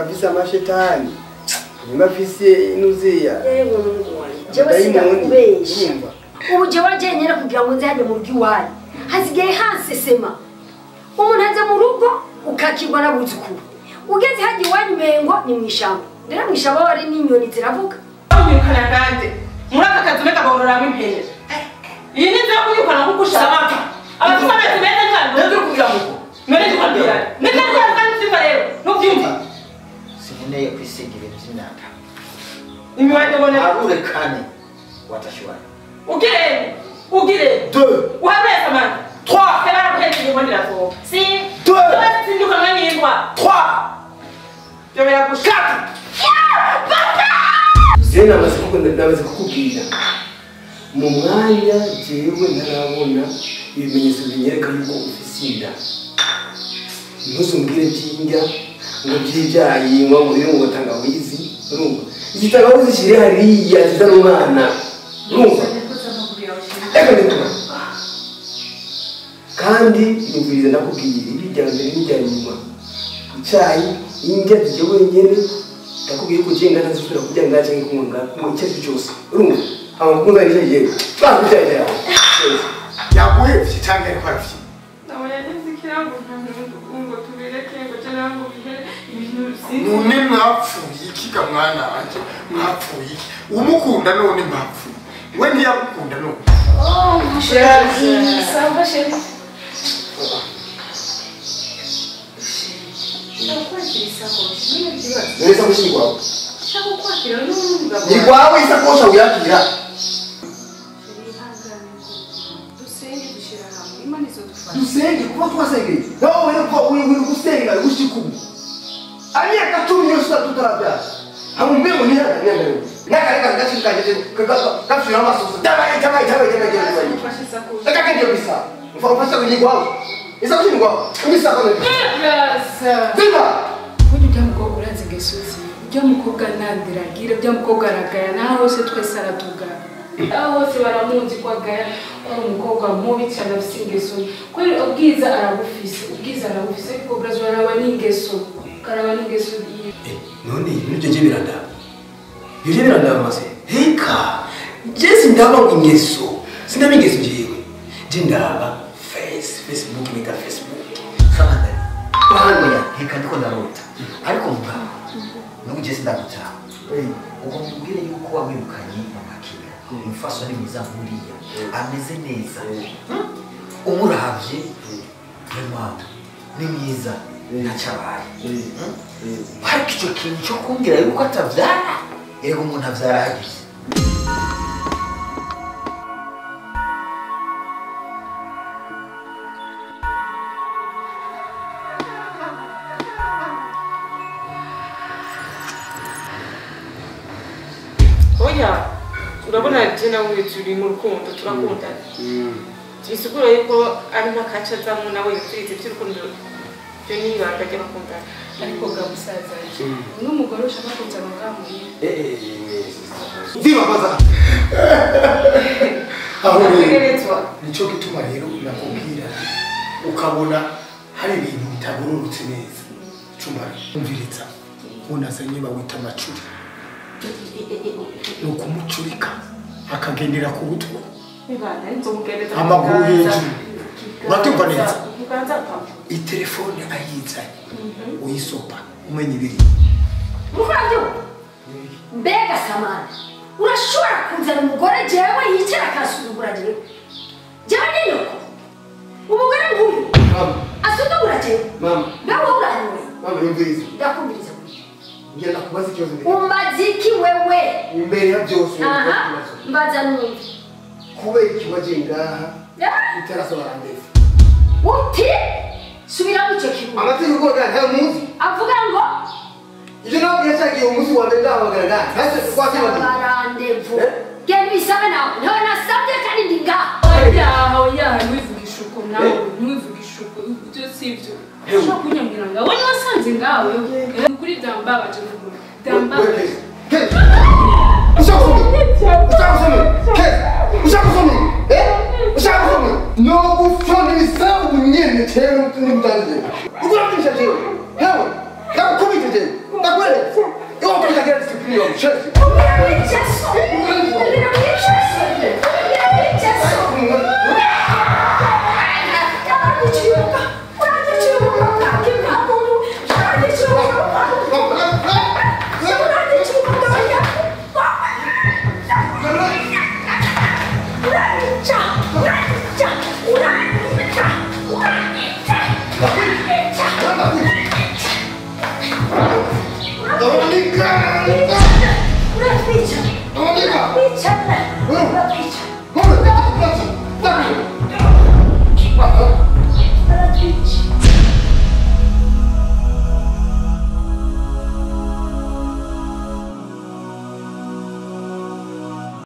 Nimba afise amashetani, nimba afise inuziya. Yego Mungu wanje. Jewe sindakubesha. Ubu jewe jenyene kugira ngo nze hajye mu rugo iwanyu. Hasigaye hansesema. Umuntu aza mu rugo ukakirwa n'abuzukuru. Ugeze hajye iwanyu mengo ni mwishamba. Rero mwishamba wari n'inyoni ziravuga. Unyukana kande. Muri aka kazu meka bagororamo impene. Iyi ni nzo kunyukana nkuko ushaka. Abafisa amezi meza cyane. Ndetse kugira ngo. None tukwambira. Nende kandi simba rero. Ntubyumva. Sinkeneye kwisiga ibintu by'imyanda. Imiwande bone. Arure kane. Watashiwana. Ugire. Ugire. 2. Uhamwe samani. 3. Sebara kuhetse ngo ndiraso. Si. 2. Sinduka mwanyindwa. 3. Jomera kushaka. Je namaze kukubwira. Mu mwanya jewe ntarabona ibimenyetso binyereka yuko ufise inda. Ntuzumbwire by'indya ngo by'ibyayi ngo ngo ngo tangawizi, urumva? Izi tangawizi ziri hariya zizana umwana, urumva? Reka ndikura. Kandi nyumviriza ndakubwira ibi bya mbere n'ibya nyuma. Icyayi, indya zijya wenyine, ndakubwiye ko ugenda ntazisubira kurya ngaha cyangwa kunywa ngaha, icyo ari cyo cyose, urumva? Amakunda ni yeye. Twakujyaje yawe. Yaguhevye cyangwa ariko arafye. None mwapfuye iki ga mwana wanje? Mwapfuye iki? Umukunda none mwapfuye. We ntiyagukunda none. Oh, chérie, ça va chérie. None kwawe. Shakukwakira n'umugabo. Ni kwawe isakosha uyakira. Dusenge kuba twasengeye. Nawe wewe ko uri gusenga gushika ubu. Amyaka 10 yose tutarabyara. Hamwe ngo nihana. Nakareka gashikaje kafira amaso. Dabaye dabaye dabaye dabaye. Reka kende bisa. Mfasha kwenye kwawe. Isakoshi ni kwawe. Bisa kwa nini? Ziba. Burya ujya mukobwa uranze ingeso ziwe. Ujya mukobwa nandiragira, ujya mukobwa aragaya naho hose twese aratugana. Aho hose baramuzi ko agaya ko ari umukobwa mubi cyane afise ingeso. Kweri ubwiza arabufise, ubwiza arabufise ariko brazo araba n'ingeso. Karaba n'ingeso yiwe. None ibyo je birandaba. Ibyo birandaba mase. Heka. Je sindaba ingeso. Sindaba ingeso jewe. Je ndaba Facebook nita Facebook. Samantha. Oya, heka ndiko ndarota. Ariko mugabo nuko je sindagutaha. Uko mubwire yuko wawirukanye mama Kira. Umufasha ni mwiza nkuriya. Ameze neza. Umuravye vraiment ni mwiza ntacabaye. Ariko icyo kintu cyo kumbwira yuko atavyara, erega umuntu avyara hagize. Oya, urabona je nawe turi mu rukundo turakundana. Bisigura yuko ari nk'akaca azamwo nawe yaturize iby'urukundo byo ni ibanga ry'abakundana. Ariko ga musaza n'umugore ushaka kuzana ngaha muhira. Ziba baza. Aho rero nico gituma rero nakubwira ukabona hari ibintu bitagororotse neza. Cumba umviriza unazanye bawita amacuri. Nuko umucurika akagendera ku butwe. Amaguru hejuru. Uratumva neza? Itelefone ayizanye uyisopa umenye ibiri. Muvandimwe, mbega Samana, urashobora kuzana umugore jewe yicara akasuzugura jewe? Jewe ni nyoko. Umugore nk'uyu asuzugura jewe. Mama. Nawe uranyoye. Mama yumviriza. Ndakumviriza. Ngenda kubaza ikibazo mbere. Umaze iki wewe? Imbere ya byose mbaza numve. Kubera ikibaje ngaha utarasaba randevu. Uti subira mu cyo kibuga. Amategeko nta muzi. Avuga ngo Ivyo nabwiye cyagiye umunsi wa mbere ndahamagara ngaha. Ntacyo twasibagiye. Randevu. Genda bisabe nawe. Ntawe nasabye kandi ndi ngaha. Oya, oya, ntiwivugishe uko nawe, ntiwivugishe uko ibyo si ibyo. Ushobora kunyambwira ngo wowe wasanze ngawe. Kuri byambabaje n'ukuri. Byambabaje. Ushaka gusoma? Eh? Ushaka gusoma? No gufana ibisambu nyene cyera n'ubutangiye. Ugura byinshi jewe. Hewe, ndakukubita jewe. discipline wa mshenzi.